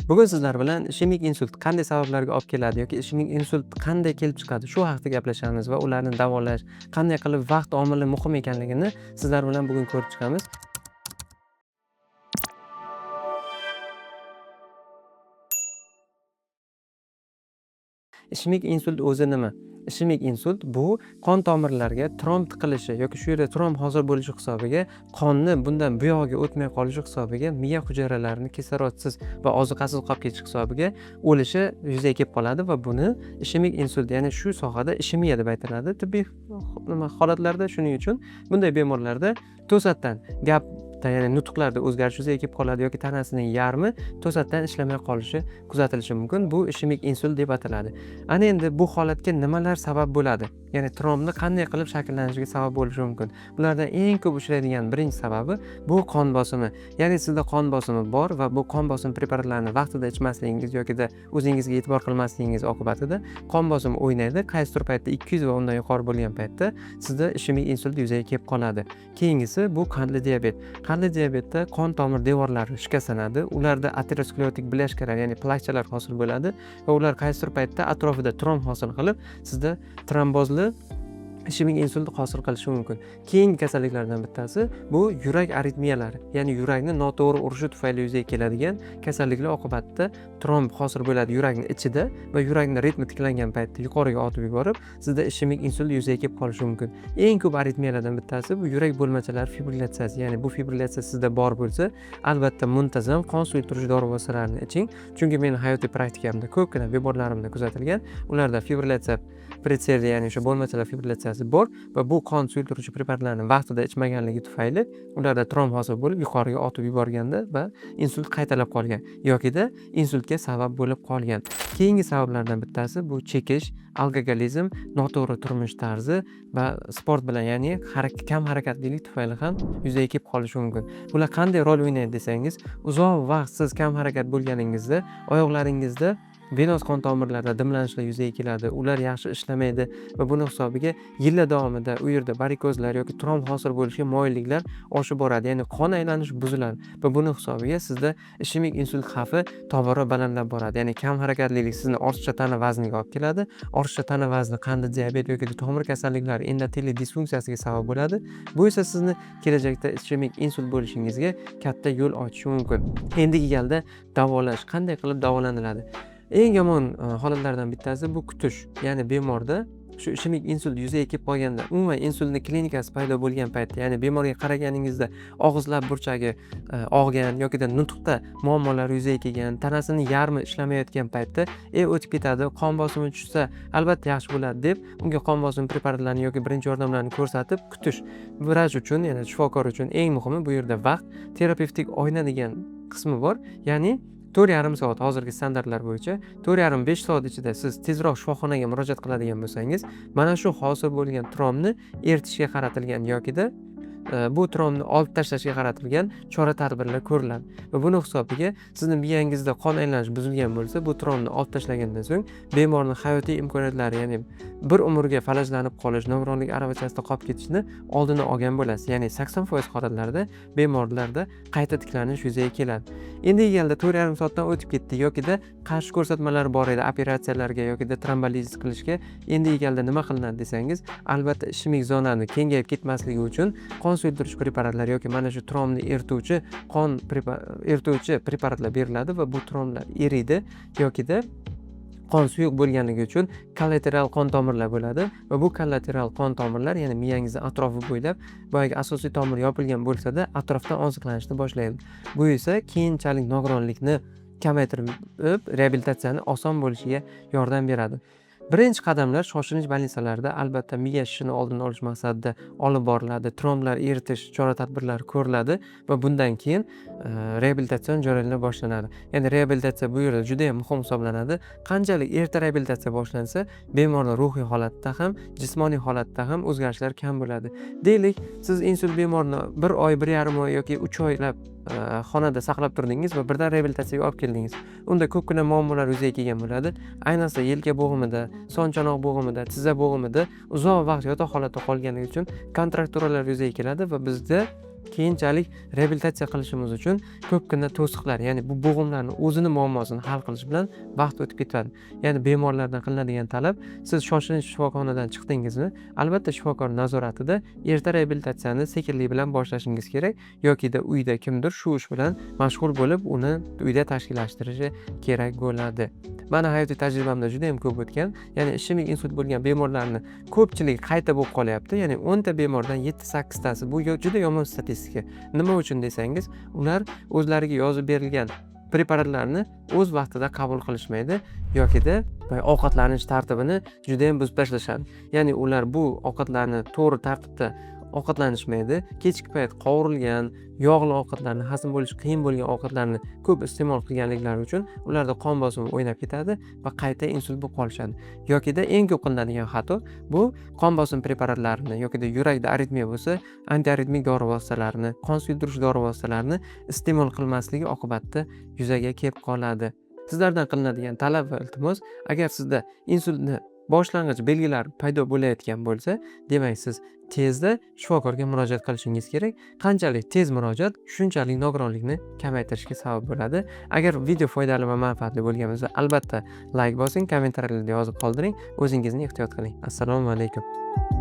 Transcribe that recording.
Bugun sizlar bilan ishemik insult qanday sabablarga olib keladi yoki ishemik insult qanday kelib chiqadi, shu haqida gaplashamiz va ularni davolash, qanday qilib vaqt omili muhim ekanligini sizlar bilan bugun ko'rib chiqamiz. Ishemik insult o'zi nima? Ishemik insult bu qon tomirlarga tromb tiqilishi yoki shu yerda tromb hosil bo'lishi hisobiga qonni bundan bu yog'iga o'tmay qolishi hisobiga miya hujayralarini kislorodsiz va ozuqasiz qolib ketishi hisobiga o'lishi yuzaga kelib qoladi va buni ishemik insult, ya'ni shu sohada ishemiya deb aytiladi tibbiy nima holatlarda. Shuning uchun bunday bemorlarda to'satdan gap, ya'ni nutqlarda o'zgarish yuzaga kelib qoladi yoki tanasining yarmi to'satdan ishlamay qolishi kuzatilishi mumkin. Bu ishemik insult deb ataladi. Ana endi bu holatga nimalar sabab bo'ladi? Ya'ni trombni qanday qilib shakllanishiga sabab bo'lishi mumkin? Bulardan eng ko'p uchraydigan birinchi sababi bu qon bosimi. Ya'ni sizda qon bosimi bor va bu qon bosim preparatlarini vaqtida ichmasligingiz yokida o'zingizga e'tibor qilmasligingiz oqibatida qon bosimi o'ynaydi. Qaysidir paytda 200 va undan yuqori bo'lgan paytda sizda ishemik insult yuzaga kelib qoladi. Keyingisi bu qandli diabet. Qandli diabetda qon tomir devorlari shikastlanadi, ularda aterosklerotik blyashkalar, ya'ni plakchalar hosil bo'ladi va ular qaysidir paytda atrofida tromb hosil qilib, sizda trombozli ishemik insult hosil qilishi mumkin. Keyingi kasalliklardan bittasi bu yurak aritmiyalari, ya'ni yurakni noto'g'ri urishi tufayli yuzaga keladigan kasalliklar oqibatida tromb hosil bo'ladi yurakni ichida va yurakni ritmi tiklangan paytda yuqoriga otib yuborib, sizda ishemik insult yuzaga kelib qolishi mumkin. Eng ko'p aritmiyalardan bittasi bu yurak bo'lmachalari fibrillyatsiyasi, ya'ni bu fibrillyatsiya sizda bor bo'lsa, albatta muntazam qon suyultirish dori vositalarini iching. Chunki meni hayotiy praktikamda ko'pgina bemorlarimda kuzatilgan, ularda fibrillyatsiya predserdiya, ya'ni o'sha bo'lmachalar fibrillyatsiyasi bor va bu qon suyultiruvchi preparatlarni vaqtida ichmaganligi tufayli ularda tromb hosil bo'lib yuqoriga otib yuborganda va insult qaytalab qolgan yokida insultga sabab bo'lib qolgan. Keyingi sabablardan bittasi bu chekish, alkogolizm, noto'g'ri turmush tarzi va sport bilan, ya'ni kam harakatlilik tufayli ham yuzaga kelib qolishi mumkin. Bular qanday rol o'ynaydi desangiz, uzoq vaqt siz kam harakat bo'lganingizda oyoqlaringizda venoz qon tomirlarida dimlanishlar yuzaga keladi, ular yaxshi ishlamaydi va buni hisobiga yillar davomida u yerda varikozlar yoki tromb hosil bo'lishiga moyilliklar oshib boradi, ya'ni qon aylanishi buziladi va buni hisobiga sizda ishemik insult xavfi tobora balandlab boradi. Ya'ni kam harakatlilik sizni ortiqcha tana vazniga olib keladi, ortiqcha tana vazni qandli diabet yoki tomir kasalliklari endoteliy disfunksiyasiga sabab bo'ladi. Bu esa sizni kelajakda ishemik insult bo'lishingizga katta yo'l ochishi mumkin. Endigi galda davolash qanday qilib davolaniladi? Eng yomon holatlardan bittasi bu kutish. Ya'ni bemorda shu ishemik insult yuzaga kelib qolganda, umuman insultni klinikasi paydo bo'lgan paytda, ya'ni bemorga qaraganingizda og'iz lab burchagi og'gan yokida nutqda muammolar yuzaga kelgan, tanasini yarmi ishlamayotgan paytda o'tib ketadi, qon bosimi tushsa albatta yaxshi bo'ladi deb unga qon bosimi preparatlarini yoki birinchi yordamlarni ko'rsatib kutish. Vrach uchun, ya'ni shifokor uchun eng muhimi bu yerda vaqt, terapevtik oyna degan qismi bor, ya'ni 4,5 soat hozirgi standartlar bo'yicha 4,5-5 soat ichida siz tezroq shifoxonaga murojaat qiladigan bo'lsangiz, mana shu hosil bo'lgan trombni eritishga qaratilgan yokida bu trombni olib tashlashga qaratilgan chora tadbirlar ko'riladi. Va buni hisobiga sizni miyangizda qon aylanishi buzilgan bo'lsa, bu trombni olib tashlagandan so'ng bemorning hayotiy imkoniyatlari, ya'ni bir umrga falajlanib qolish, nogironlik aravachasida qolib ketishni oldini olgan bo'lasiz. Ya'ni 80% holatlarda bemorlarda qayta tiklanish yuzaga keladi. Endigi galda 4,5 soatdan o'tib ketdi yokida qarshi ko'rsatmalar bor edi operatsiyalarga yokida tromboliz qilishga. Endigi galda nima qilinadi desangiz, albatta ishemik zonani kengayib ketmasligi uchun qon suyultirish preparatlari yoki mana shu trombni erituvchi qon erituvchi preparatlar beriladi va bu tromblar eriydi yokida qon suyuq bo'lganligi uchun kollateral qon tomirlar bo'ladi va bu kollateral qon tomirlar, ya'ni miyangizni atrofi bo'ylab boyagi asosiy tomir yopilgan bo'lsa-da atrofdan oziqlanishni boshlaydi. Bu esa keyinchalik nogironlikni kamaytirib, reabilitatsiyani oson bo'lishiga yordam beradi. Birinchi qadamlar shoshilinch больница albatta miya shishini oldini olish maqsadida olib boriladi, tromblar eritish chora tadbirlari ko'riladi va bundan keyin reabilitatsion jarayonlar boshlanadi. Ya'ni reabilitatsiya bu yerda juda ham muhim hisoblanadi. Qanchalik erta reabilitatsiya boshlansa, bemorning ruhiy holatda ham, jismoniy holatda ham o'zgarishlar kam bo'ladi. Deylik, siz insult bemorini 1 oy, 1,5 oy yoki 3 oylab xonada saqlab turdingiz va birdan reabilitatsiyaga olib keldingiz. Unda ko'pgina muammolar yuzaga kelgan bo'ladi. Ayniqsa yelka bo'g'imida, son chanoq bo'g'imida, tizza bo'g'imida uzoq vaqt yotoq holatda qolganligi uchun kontrakturalar yuzaga keladi va bizda Keyinchalik reabilitatsiya qilishimiz uchun ko'pgina to'siqlar, ya'ni bu bo'g'imlarni o'zini muammosini hal qilish bilan vaqt o'tib ketadi. Ya'ni bemorlardan qilinadigan talab: siz shoshilinch shifoxonadan chiqdingizmi, albatta shifokor nazoratida erta reabilitatsiyani sekinlik bilan boshlashingiz kerak yokida uyda kimdir shu ish bilan mashg'ul bo'lib, uni uyda tashkillashtirishi kerak bo'ladi. Mani hayotiy tajribamda juda ham ko'p o'tgan, ya'ni ishemik insult bo'lgan bemorlarni ko'pchiligi qayta bo'lib qolyapti. Ya'ni 10 ta bemordan 7-8 tasi, bu juda yomon statistika. Nima uchun desangiz, ular o'zlariga yozib berilgan preparatlarni o'z vaqtida qabul qilishmaydi yokida ovqatlanish tartibini juda ham buzib tashlashadi. Ya'ni ular bu ovqatlarni to'g'ri tartibda ovqatlanishmaydi. Kechki payt qovurilgan, yog'li ovqatlarni, hazm bo'lishi qiyin bo'lgan ovqatlarni ko'p iste'mol qilganliklari uchun ularda qon bosimi o'ynab ketadi va qayta insult bo'lib qolishadi. Yokida eng ko'p qilinadigan xato bu qon bosim preparatlarini yokida yurakda aritmiya bo'lsa, antiaritmik dori vositalarini, qon suyultirish dori vositalarini iste'mol qilmasligi oqibatida yuzaga kelib qoladi. Sizlardan qilinadigan talab va iltimos: agar sizda insultni boshlang'ich belgilari paydo bo'layotgan bo'lsa, demak siz tezda shifokorga murojaat qilishingiz kerak. Qanchalik tez murojaat, shunchalik nogironlikni kamaytirishga sabab bo'ladi. Agar video foydali va manfaatli bo'lgan bo'lsa, albatta layk bosing, kommentariyalarda yozib qoldiring. O'zingizni ehtiyot qiling. Assalomu alaykum.